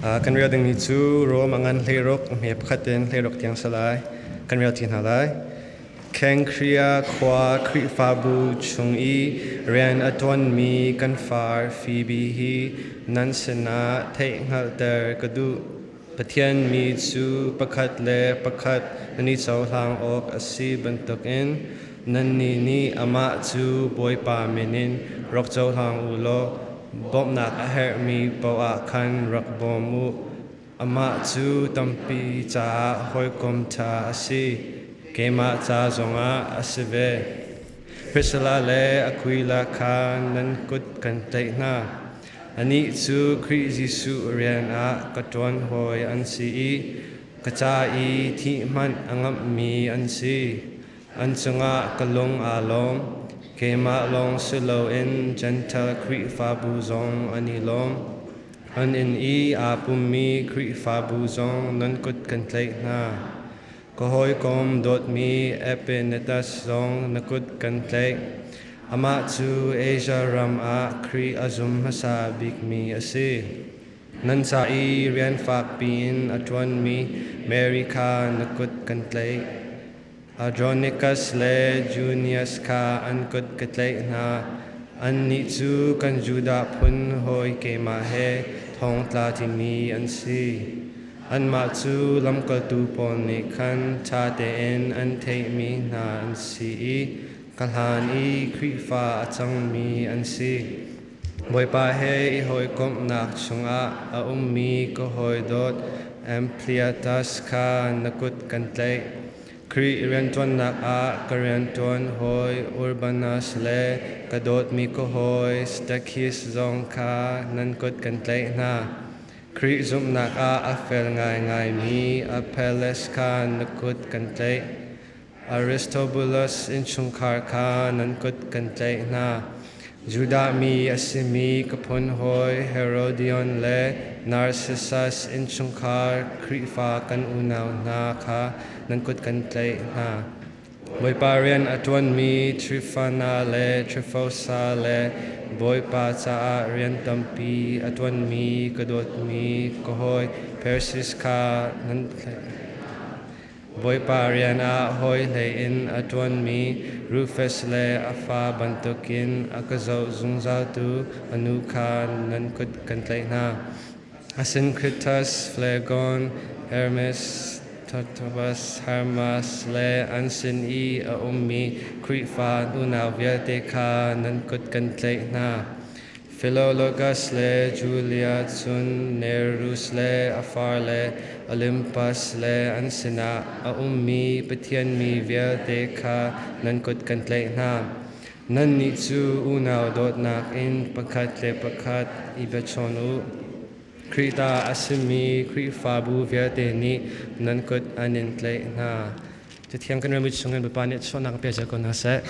Kan rel dingmi cu Rom a ngan 16 hme pakhat in 16 tiang si lai. Kan rel ti hna lai. Kengkria khua Khrihfabu chung i rian a ṭuanmi kan far Phoebe hi nan sinah theihhngalhter ka duh. Pathian mi cu pakhat le pakhat nan i cohlang awk a si bantukin nannih nih amah cu Bawipa min in rak cohlang u law Bawmhnak a herhmi paoh ah khan rak bawm u. Amah cu tampi caah hawikom ṭha a si. Keimah ca zongah a si ve. Priscilla le Aquila kha nan kut kan tlaih hna. Anih cu Khrih Jesuh rian ah ka ṭuan hawi an si i ka ca i thih hmanh a ngamhmi an si. An cungah ka lung aa lawm. Keimah lawng si loin Jentail Khrihfabu zong an i lawm. An inn i aa pummi Khrihfabu zong nan kut kan tlaih hna. Ka hawikom dawtmi Epenetas zong na kut kan tlaih. Amah cu Asia ram ah Khrih a zum hmasa bikmi a si. Nan ca i rian fakpi in a ṭuanmi Mary kha na kut kan tlaih. Andronicus le Junius kha an kut ka tlaih hna. Annih cu kan Judah phun hawi keimah he thongtla timi an si. Anmah cu lamkaltu pawl nih khan ṭha tein an theihmi hna an si i ka hlan i Khrihfa a cangmi an si. Bawipa he i hawikomhnak chungah a ummi ka hawidawt Ampliatas kha na kut kan tlaih. Khrih rianṭuannak ah ka rianṭuan hawi Urbanus le ka dawtmi ka hawi Stachys zong kha nan kut kan tlaih hna. Khrih zumhnak ah a fel ngaingaimi Apelles kha na kut kan tlaih. Aristobulus innchungkhar kha nan kut kan tlaih hna. Judah mi a simi ka phun hawi Herodion le Narcissus innchungkhar Khrihfa kan unau hna kha nan kut kan tlaih hna. Bawipa rian a ṭuanmi Trifana le Trifosa le Bawipa caah rian tampi a ṭuanmi ka dawtmi ka hawi Persis kha nan tlaih. Bawipa rian ah hawi hlei in a ṭuanmi Rufus le a fa bantukin a ka zoh zungzaltu a nu kha nan kut kan tlaih hna. Asyncritus, Phlegon, Hermes, Totobas, Hermas le an sin i a ummi Khrihfa unau vialte kha nan kut kan tlaih hna. Philologus le Julia cun Nerus le a farle Olympus le an sinah a ummi Pathian mi vialte kha nan kut kan tlaih hna. Nannih cu unau dawtnak in pakhat le pakhat i biachawn u. Khrih ta a simi Khrihfabu vialte nih nan kut an in tlaih hna. Cathiang kan rami chungin Bawipa nih chuahnak pe zel ko hna seh.